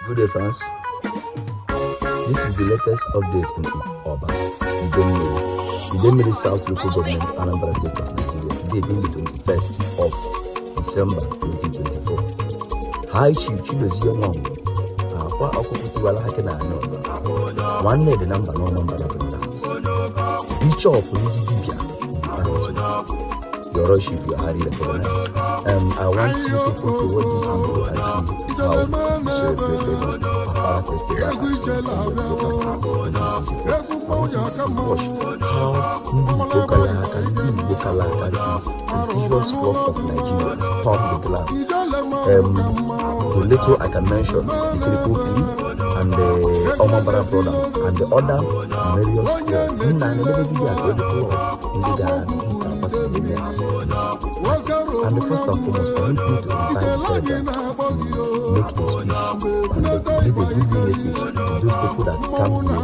Good day, fans. This is the latest update in Oba, Idemili, Idemili South Local Government, Anambra State of Nigeria. Today being the 21st of December 2024. High Chief Chidozie Nwankwo, Akwa Ọkụkọ Tiwara Akị na Anị Ọba, nwanne dị na mba n'Ọmambala Brothers, Bishop ndị dibịa Igbo. Your worship, you are highly recognized. I want you people to watch this video and see how we celebrated Afara Festival at 2024. I want you to watch how Ndị Igbo Kalaka, Ndị Igbo Kalaka, the prestigious club of Nigeria, stormed the ground. The little I can mention, the Triple P and the Omambara Brothers and the other various clubs. Nna na emebe at every club ndị gara nke eme this party. And the first and foremost, permit me to invite the president to make a speech and give a good message to those people that come here.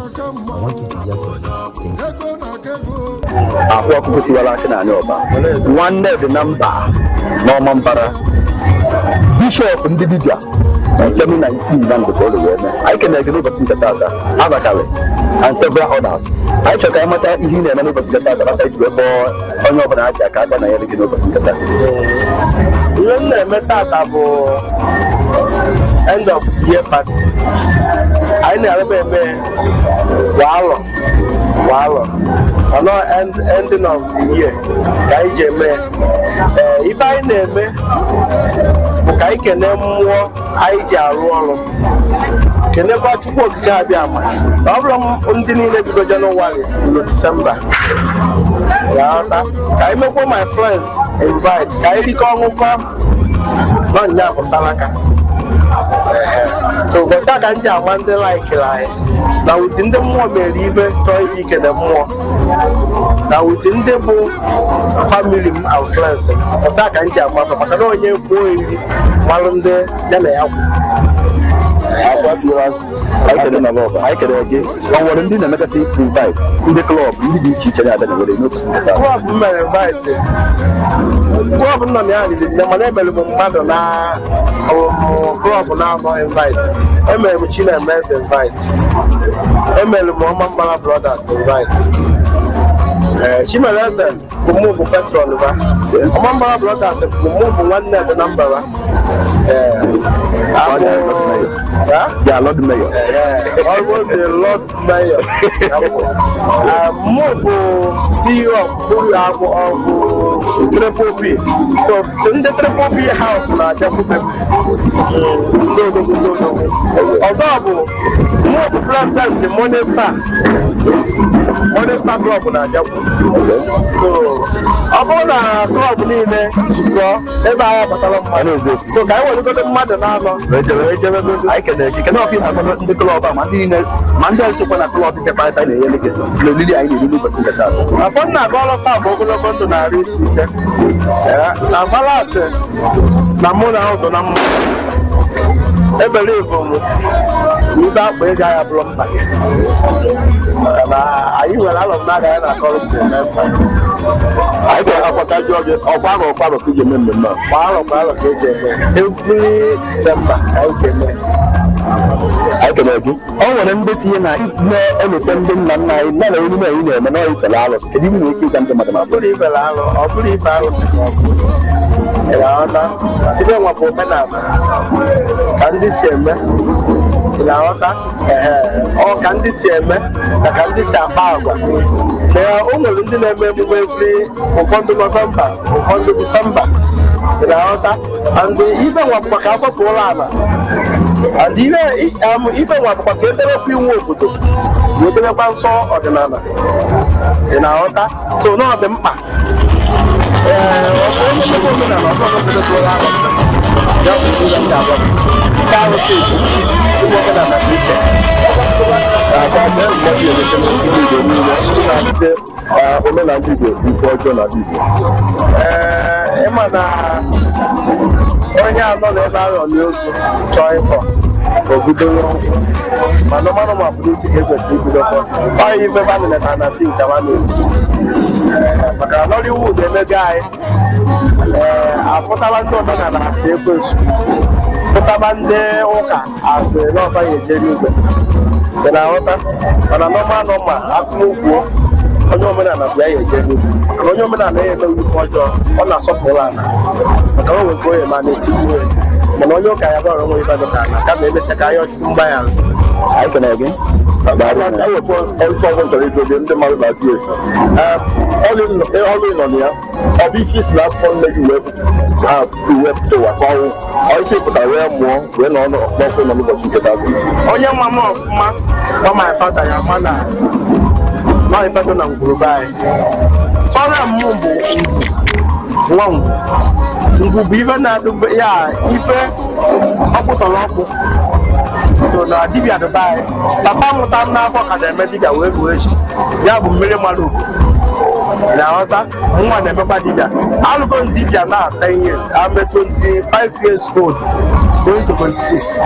I want you to hear from him. Thank you. Akwa Ọkụkọ Tiwara Akị na Anị Ọba, nwanne dị na mba n'Ọmambara, bishọp ndị dibịa nke m na isi na ndụ ka ọ wee mee. Anyị kenere gị n'ụbọchị nke taata, Abakalị and several others. Anyị chọrọ ka anyị mata ihe ị na-eme n'ụbọchị nke taata, mata iji wee kpọọ onye ọbụla ha ji aka aka na ya gị n'ụbọchị nke taata. Ihe m na-eme tata bụ end of year party. Anyị na-arịba eme kwa arọ kwa arọ. Ọnọ ending of the year ka anyị ji eme. Ee, ife anyị na-eme bụ ka anyị kene mmụọ anyị ji arụ ọrụ. Kenekwa Chukwu Okike abịa ama. Na ọ bụrụ ndị niile bido Jenụwarị ruo Disemba. Ya ghọta? Ka anyị mekwa my friends invite ka anyị rikọ ọṅụkọ nọ nya bụ salaka. So ụbọchị a ka m ji agwa ndị laikiri anyị na wuti ndị mmụọ mere ibe chọọ ikele mmụọ na wuti ndị bụ family m and friends m. Ụbọchị a ka m ji agwa fa maka na onye kwuo eri malụ ndị ya na ya kwu. Akwa Tiwara anyị kelere na Ọba, anyị kelere gị. Ọ nwere ndị na-emegasị invite, ndị club ndị dị iche iche na-abịa na were n'ụbọchị nke taata? Club m mere invite, club nọ na ya riri nne, mana emere m mmadụ na club na-anọ invite. Emere m Chinemeze invite, emere m Ọmambala Brothers invite. Ee, Chimeleze bụ mụ bụ patron ba. Ọmambala Brothers bụ mụ bụ nwanne dị na mbara. Ee, abụ ha? Ya Lord Mayor. Yeah, almost the Lord Mayor. Mụ bụ CEO of Buru Abụ of Triple P. So ndị Triple P House na-abịakwute m. Ndị odogwu, ndị odogwu. Ọzọ bụ mụ bụ president Morning Star. Morning Star Club na-abịakwu. So ọ bụrụ na club niile jikọọ ebe anyị abatala mmadụ. So ka anyị weregodo mmadụ na-anọ wee jebegodo. Anyị kelere gị. Kedu ọkụ ị na-agwa ndị club a, ma ndị niile, ma ndị ọzọkwa na club nke kparịta na-enyere gị n'olili anyị na-eri n'ụbọchị nke taata? Afọ nna aga ọrụ taa bụ ogologo ndụ na-arụ isi ike. Ee, na balasị na mụ na ụdụ na mma ebere ibu m na ibe akpa ego ya bụrụ mkpa gị maka na anyị nwere alọ m n'aka ya na akọrọ eme mkpa. Anyị ga-akwata jụọ gị, ọkwa arọ ọkwa arọ ka iji eme mmemme a? Kwa arọ kwa arọ ka eji eme, every December ka anyị ji eme. Anyị kelere gị. Ọ nwere ndị tinye na na-eleta ndị nna nna anyị na na emume anyị na-eme na ifele alụsị. Kedu ihe nwere ike ịgwa ndị mmadụ ma ọ bụrụ ifere alụ, ọ bụrụ ife alụsị ka ọ bụ. Ị na-aghọta? Ibe nwa bụ omenala ka ndị si eme. Ị na-aghọta? Ehe, ọ ka ndị si eme na ka ndị si akpa agwa na o nwere ndị na-eme emume every ụfọdụ Nọvemba, ụfọdụ Disemba. Ị na-aghọta? And ibe nwa bụkwa ka agbapụ ụlọ ala and ihe ife nwa bụkwa ka edebekwa iwu obodo na edebekwa nsọ ọdịnala. Ị na-aghọta? So na ọ dị mkpa. Ee, ọ bụ onye mmebe omenala ọzọ ọzọ debere arụsị ya bụ ihe m ga-agwa gị. Nke arụsị bụ iwu omenala dị iche. Aka mee mmadụ eleta ndị Igbo niile ndị na-asị omenala Igbo nke ọjọọ na Igbo. Ee, ịma na onye anọ n'ebe arọ n'ozu chọọ ịkọ o bidoro, mana mmanụ ma bụ n'isi ka ekwesịrị ibido kọ ọ ife banịleta na fi nke nwanne maka na Nollywood emego anyị. Ee, apụtala ndị omenala asị ekwensu. Pụtaba ndị ụka asị n'ọfa ya ejeri igwe. Ị na-aghọta? Mana nọma nọma asị m kwuo, onye omenala bụ ya ya ejeri igwe. Mana onye omenala ya emeghị ife ọjọọ, ọ na-asọpụrụ ala. Maka o nwere onye ma na-etigbu ya. Mana onye ụka ya bụrụ onwe ife dịka ala, kama emesịa ka ahịa ọchukwu mgbaghara. Anyị kenere gị. Ewepụ ọrụ ọzọ chọrọ ịjụ gị, ndị mmadụ na-ajụ esi. Ọrụ ị nọ na ya, ọ bụ ike isi n'afọ nne gị wee pụta ụwa ka ọnwụ ọ ike pụtara wee mụọ wee nọ n'ọkụ nọ n'ụbọchị nke taa? Onye nwa m ọfụma gwa my father ya ma na nọ ifedo na ngwuru be anyị. Sọrọ m bụ ngwu nwa ngwu. Ngwu bụ ife na-adụ ya ife ọkpụtọrọ ọkpụ. So na dibịa dụba anyị. Papa mụta m n'afọ ka na-eme dibịa wee ruo echi. Ya bụ mmiri mara ugo. Na-aghọta? Nwa na-emekwa dibịa. Alụgo m dibịa na 10 years. I'm 25 years old going to 26.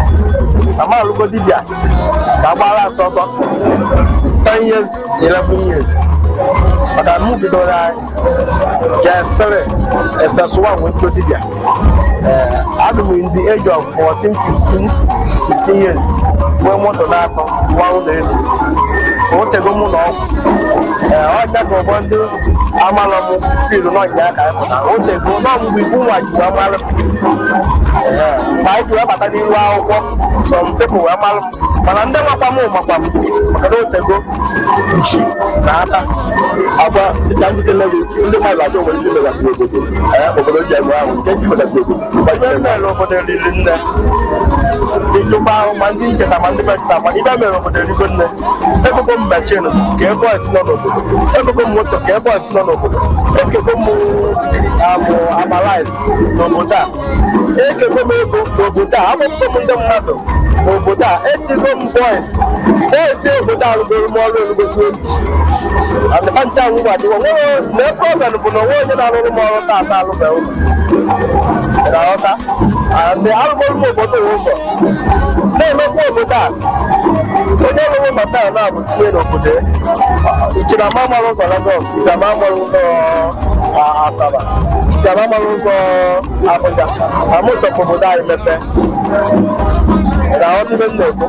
Ama alụgo dibịa ka agbara asọtọ 10 years, 11 years. Maka mụ bidoro anyị JS3 SS1 wee bido dibịa. Adụ m in the age of 14, 15, 16 years nwee moto na-atọ nwa ụlọ elu. O tego mụ na ọgwụ. Ọnya ka ụfọdụ ndị amalọ m filu n'ọnya ka anyị pụtara. O tego nọ mgbe ikwu nwa ji wee malụ m. Mgbe anyị ji wee bata n'iru akwụkwọ, some people wee malụ m. Mana ndị makwa m makwa m maka na o tego nchi na aka. Agwa dịka ndị kele gị, ndị mmadụ ajụ nwere ike imegasị obodo obodo ji enwe ahụ nke ji megasị obodo. Ibe mere obodo riri nne. Ịjụkwa ahụ ma ndị nketa ma ndị metụta mana ibe mere obodo erigo nne. Egogo m mechin ka ebe ọsị nọ n'obodo. Egogo m moto ka ebe ọsị nọ n'obodo. Ekego m amụ amalis n'obodo a. Ekego m ego n'obodo a. Agbapụgo m ndị mmadụ n'obodo a. Etigo m boys. Boys obodo a rụgoro m ọrụ erugo 20. And the ncha nwụ gbadiwo. Nwere na problem bụ na onwe onye na-arụrụ m ọrụ taata alụbeghị ụlọ. Ị na-aghọta? And arụgoro m obodo ụzọ. Na-emekwa obodo a. Onye rụrụ ụlọ taa na-abụ tinye n'obodo ya. Ichere ama mara ụzọ Lagos, ichere ama mara ụzọ Asaba, ichere ama mara ụzọ Abuja. Amụchọpụ obodo anyị mepee. Ị na-aghọta ibe m na-ekwu?